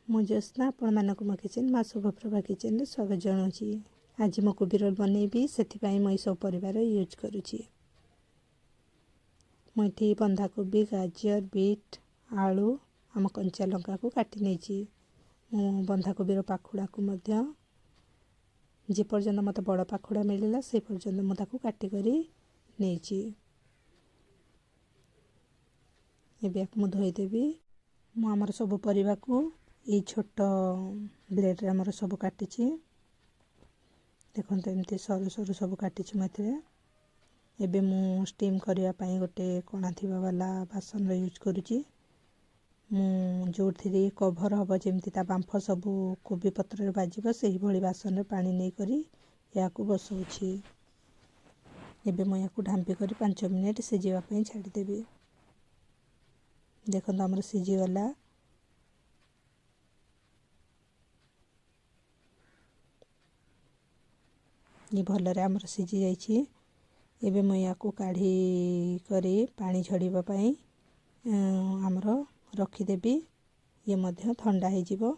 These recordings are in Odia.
ମୁଁ ଜ୍ୟୋତ୍ସ୍ନା, ଆପଣମାନଙ୍କୁ ମୋ କିଚେନ୍ ମା ଶୁଭପ୍ରଭା କିଚେନ୍ରେ ସ୍ୱାଗତ ଜଣାଉଛି। ଆଜି ମୁଁ କୋବି ରୋଲ୍ ବନେଇବି, ସେଥିପାଇଁ ମୁଁ ଏସବୁ ପରିବାର ୟୁଜ୍ କରୁଛି। ମୁଁ ଏଠି ବନ୍ଧାକୋବି, ଗାଜର, ବିଟ୍, ଆଳୁ, ଆମ କଞ୍ଚା ଲଙ୍କାକୁ କାଟି ନେଇଛି। ମୁଁ ବନ୍ଧାକୋବିର ପାଖୁଡ଼ାକୁ ମଧ୍ୟ ଯେପର୍ଯ୍ୟନ୍ତ ମୋତେ ବଡ଼ ପାଖୁଡ଼ା ମିଳିଲା ସେ ପର୍ଯ୍ୟନ୍ତ ମୁଁ ତାକୁ କାଟିକରି ନେଇଛି। ଏବେ ୟାକୁ ମୁଁ ଧୋଇଦେବି। ମୁଁ ଆମର ସବୁ ପରିବାକୁ ଏଇ ଛୋଟ ବ୍ଲେଡ଼୍ରେ ଆମର ସବୁ କାଟିଛି। ଦେଖନ୍ତୁ, ଏମିତି ସରୁ ସରୁ ସବୁ କାଟିଛି ମୁଁ ଏଥିରେ। ଏବେ ମୁଁ ଷ୍ଟିମ୍ କରିବା ପାଇଁ ଗୋଟେ କଣା ଥିବା ବାଲା ବାସନର ୟୁଜ୍ କରୁଛି। ମୁଁ ଯେଉଁଥିରେ କଭର୍ ହେବ, ଯେମିତି ତା ବାମ୍ଫ ସବୁ କୋବି ପତ୍ରରେ ବାଜିବ, ସେହିଭଳି ବାସନରେ ପାଣି ନେଇକରି ଏହାକୁ ବସାଉଛି। ଏବେ ମୁଁ ଏହାକୁ ଢାମ୍ପି କରି 5 ମିନିଟ୍ ସିଝିବା ପାଇଁ ଛାଡ଼ିଦେବି। ଦେଖନ୍ତୁ, ଆମର ସିଝିଗଲା। ଇଏ ଭଲରେ ଆମର ସିଝି ଯାଇଛି। ଏବେ ମୁଁ ୟାକୁ କାଢ଼ି କରି ପାଣି ଝଡ଼ିବା ପାଇଁ ଆମର ରଖିଦେବି। ଇଏ ମଧ୍ୟ ଥଣ୍ଡା ହେଇଯିବ।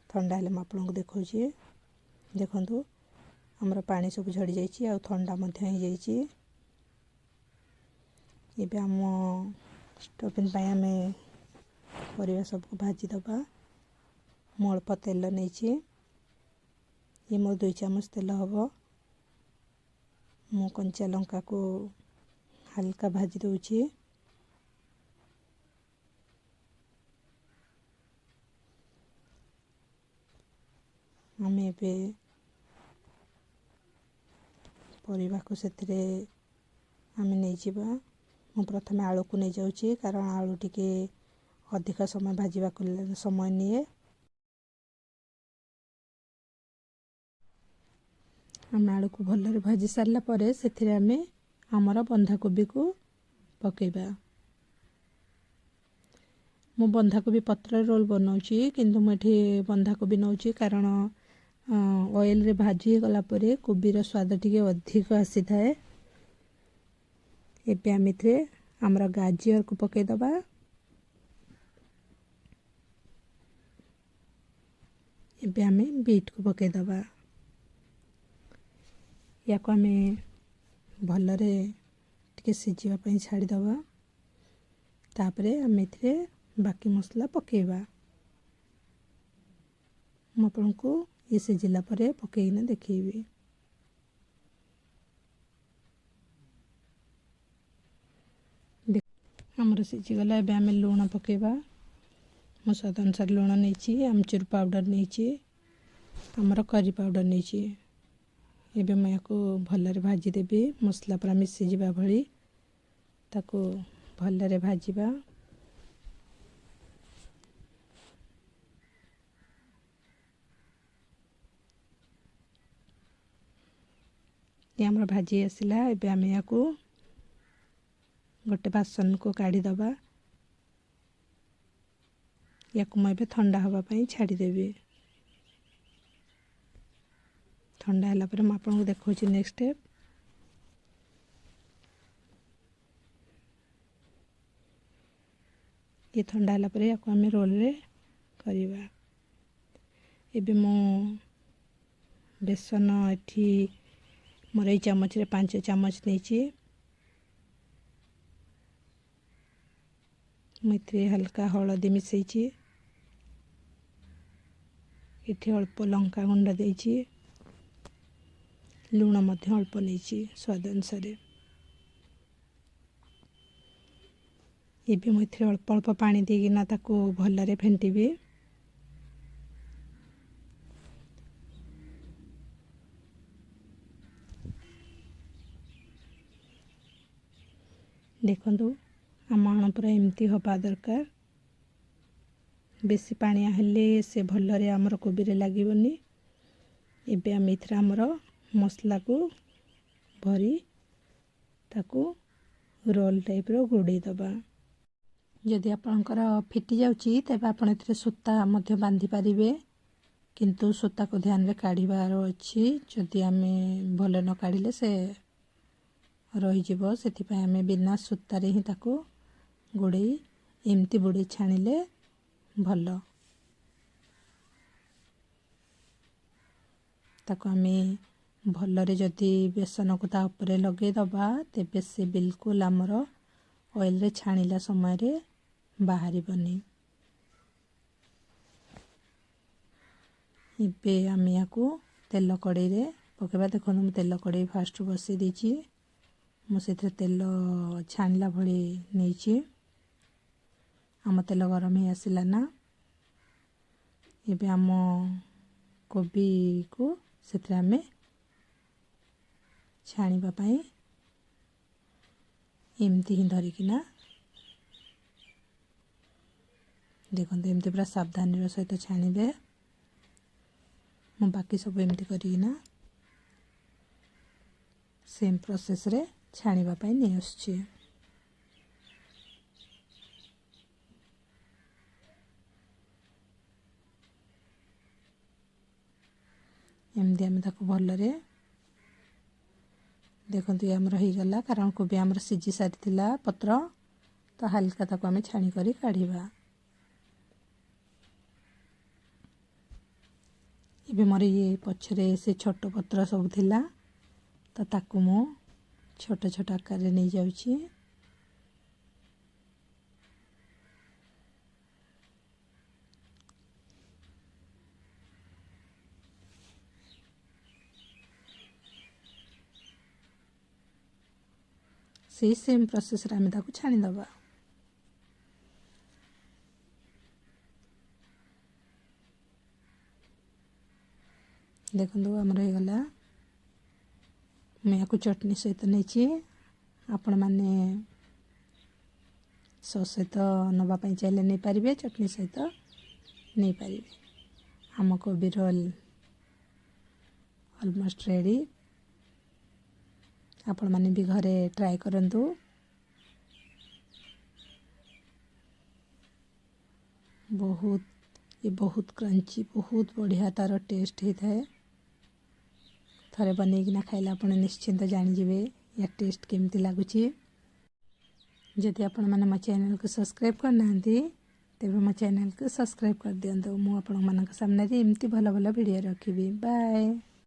ଥଣ୍ଡା ହେଲେ ମୁଁ ଆପଣଙ୍କୁ ଦେଖାଉଛି। ଦେଖନ୍ତୁ, ଆମର ପାଣି ସବୁ ଝଡ଼ିଯାଇଛି ଆଉ ଥଣ୍ଡା ମଧ୍ୟ ହେଇଯାଇଛି। ଏବେ ଆମ ଷ୍ଟଫିନ୍ ପାଇଁ ଆମେ ପରିବା ସବୁକୁ ଭାଜିଦେବା। ମୁଁ ଅଳ୍ପ ତେଲ ନେଇଛି। ଇଏ ମୋର 2 ଚାମଚ ତେଲ ହେବ। ମୁଁ କଞ୍ଚା ଲଙ୍କାକୁ ହାଲକା ଭାଜି ଦେଉଛି। ଆମେ ଏବେ ପରିବାକୁ ସେଥିରେ ଆମେ ନେଇଯିବା। ମୁଁ ପ୍ରଥମେ ଆଳୁକୁ ନେଇଯାଉଛି, କାରଣ ଆଳୁ ଟିକେ ଅଧିକ ସମୟ ଭାଜିବାକୁ ସମୟ ନିଏ। ଆମେ ଆଳୁକୁ ଭଲରେ ଭାଜି ସାରିଲା ପରେ ସେଥିରେ ଆମେ ଆମର ବନ୍ଧାକୋବିକୁ ପକାଇବା। ମୁଁ ବନ୍ଧାକୋବି ପତ୍ରରେ ରୋଲ୍ ବନାଉଛି, କିନ୍ତୁ ମୁଁ ଏଠି ବନ୍ଧାକୋବି ନେଉଛି କାରଣ ଅଏଲ୍ରେ ଭାଜି ହେଇଗଲା ପରେ କୋବିର ସ୍ୱାଦ ଟିକେ ଅଧିକ ଆସିଥାଏ। ଏବେ ଆମେ ଏଥିରେ ଆମର ଗାଜରକୁ ପକାଇଦେବା। ଏବେ ଆମେ ବିଟ୍କୁ ପକାଇଦେବା। ୟାକୁ ଆମେ ଭଲରେ ଟିକେ ସିଝିବା ପାଇଁ ଛାଡ଼ିଦେବା। ତାପରେ ଆମେ ଏଥିରେ ବାକି ମସଲା ପକାଇବା। ମୁଁ ଆପଣଙ୍କୁ ଇଏ ସିଝିଲା ପରେ ପକାଇକିନା ଦେଖେଇବି। ଆମର ସିଝିଗଲା। ଏବେ ଆମେ ଲୁଣ ପକାଇବା। ମୁଁ ସ୍ୱାଦ ଅନୁସାରେ ଲୁଣ ନେଇଛି, ଆମଚୁର ପାଉଡ଼ର ନେଇଛି, ଆମର କରି ପାଉଡ଼ର ନେଇଛି। ଏବେ ମୁଁ ୟାକୁ ଭଲରେ ଭାଜିଦେବି। ମସଲା ପୁରା ମିଶିଯିବା ଭଳି ତାକୁ ଭଲରେ ଭାଜିବା। ଇଏ ଆମର ଭାଜି ଆସିଲା। ଏବେ ଆମେ ୟାକୁ ଗୋଟେ ବାସନକୁ କାଢ଼ିଦେବା। ୟାକୁ ମୁଁ ଏବେ ଥଣ୍ଡା ହେବା ପାଇଁ ଛାଡ଼ିଦେବି। ଥଣ୍ଡା ହେଲା ପରେ ମୁଁ ଆପଣଙ୍କୁ ଦେଖାଉଛି ନେକ୍ସଟ ଷ୍ଟେପ୍। ଇଏ ଥଣ୍ଡା ହେଲା ପରେ ୟାକୁ ଆମେ ରୋଲରେ କରିବା। ଏବେ ମୁଁ ବେସନ ଏଠି ମୋର ଏଇ ଚାମଚରେ 5 ଚାମଚ ନେଇଛି। ମୁଁ ଏଥିରେ ହାଲକା ହଳଦୀ ମିଶାଇଛି। ଏଠି ଅଳ୍ପ ଲଙ୍କା ଗୁଣ୍ଡ ଦେଇଛି। ଲୁଣ ମଧ୍ୟ ଅଳ୍ପ ନେଇଛି ସ୍ୱାଦ ଅନୁସାରେ। ଏବେ ମୁଁ ଏଥିରେ ଅଳ୍ପ ଅଳ୍ପ ପାଣି ଦେଇକିନା ତାକୁ ଭଲରେ ଫେଣ୍ଟିବି। ଦେଖନ୍ତୁ, ଆମ ଆଣ ପୁରା ଏମିତି ହେବା ଦରକାର। ବେଶୀ ପାଣିଆ ହେଲେ ସେ ଭଲରେ ଆମର କୋବିରେ ଲାଗିବନି। ଏବେ ଆମେ ଏଥିରେ ଆମର ମସଲାକୁ ଭରି ତାକୁ ରୋଲ୍ ଟାଇପ୍ର ଗୁଡ଼େଇ ଦେବା। ଯଦି ଆପଣଙ୍କର ଫିଟି ଯାଉଛି, ତେବେ ଆପଣ ଏଥିରେ ସୂତା ମଧ୍ୟ ବାନ୍ଧି ପାରିବେ, କିନ୍ତୁ ସୂତାକୁ ଧ୍ୟାନରେ କାଢ଼ିବାର ଅଛି। ଯଦି ଆମେ ଭଲ ନ କାଢ଼ିଲେ ସେ ରହିଯିବ। ସେଥିପାଇଁ ଆମେ ବିନା ସୂତାରେ ହିଁ ତାକୁ ଗୁଡ଼େଇ ଏମିତି ବୁଡ଼େଇ ଛାଣିଲେ ଭଲ। ତାକୁ ଆମେ ଭଲରେ ଯଦି ବେସନକୁ ତା ଉପରେ ଲଗାଇଦେବା, ତେବେ ସେ ବିଲକୁଲ ଆମର ଅଏଲ୍ରେ ଛାଣିଲା ସମୟରେ ବାହାରିବନି। ଏବେ ଆମେ ୟାକୁ ତେଲ କଡ଼େଇରେ ପକାଇବା। ଦେଖନ୍ତୁ, ମୁଁ ତେଲ କଡ଼େଇ ଫାଷ୍ଟ ବସାଇ ଦେଇଛି। ମୁଁ ସେଥିରେ ତେଲ ଛାଣିଲା ଭଳି ନେଇଛି। ଆମ ତେଲ ଗରମ ହେଇ ଆସିଲା ନା, ଏବେ ଆମ କୋବିକୁ ସେଥିରେ ଆମେ ଛାଣିବା ପାଇଁ ଏମିତି ହିଁ ଧରିକିନା, ଦେଖନ୍ତୁ, ଏମିତି ପୁରା ସାବଧାନୀର ସହିତ ଛାଣିବେ। ମୁଁ ବାକି ସବୁ ଏମିତି କରିକିନା ସେମ୍ ପ୍ରୋସେସ୍ରେ ଛାଣିବା ପାଇଁ ନେଇ ଆସୁଛି। ଏମିତି ଆମେ ତାକୁ ଭଲରେ, ଦେଖନ୍ତୁ, ଇଏ ଆମର ହେଇଗଲା। କାରଣ କୋବି ଆମର ସିଝି ସାରିଥିଲା ପତ୍ର ତ, ହାଲକା ତାକୁ ଆମେ ଛାଣି କରି କାଢ଼ିବା। ଏବେ ମୋର ଇଏ ପଛରେ ସେ ଛୋଟ ପତ୍ର ସବୁ ଥିଲା, ତ ତାକୁ ମୁଁ ଛୋଟ ଛୋଟ ଆକାରରେ ନେଇଯାଉଛି। ସେଇ ସେମ୍ ପ୍ରୋସେସ୍ରେ ଆମେ ତାକୁ ଛାଣିଦେବା। ଦେଖନ୍ତୁ, ଆମର ହେଇଗଲା। ମୁଁ ଏହାକୁ ଚଟଣି ସହିତ ନେଇଛି। ଆପଣମାନେ ସସ୍ ସହିତ ନେବା ପାଇଁ ଚାହିଁଲେ ନେଇପାରିବେ, ଚଟଣି ସହିତ ନେଇପାରିବେ। ଆମ କୋବି ରୋଲ୍ ଅଲମୋଷ୍ଟ ରେଡ଼ି। ଆପଣମାନେ ବି ଘରେ ଟ୍ରାଏ କରନ୍ତୁ। ବହୁତ ଏ ବହୁତ କ୍ରଞ୍ଚି, ବହୁତ ବଢ଼ିଆ ତା'ର ଟେଷ୍ଟ ହେଇଥାଏ। ଥରେ ବନେଇକିନା ଖାଇଲେ ଆପଣ ନିଶ୍ଚିନ୍ତ ଜାଣିଯିବେ ୟା ଟେଷ୍ଟ କେମିତି ଲାଗୁଛି। ଯଦି ଆପଣମାନେ ମୋ ଚ୍ୟାନେଲକୁ ସବସ୍କ୍ରାଇବ୍ କରିନାହାନ୍ତି, ତେବେ ମୋ ଚ୍ୟାନେଲକୁ ସବସ୍କ୍ରାଇବ୍ କରିଦିଅନ୍ତୁ। ମୁଁ ଆପଣମାନଙ୍କ ସାମ୍ନାରେ ଏମିତି ଭଲ ଭଲ ଭିଡ଼ିଓ ରଖିବି। ବାଏ।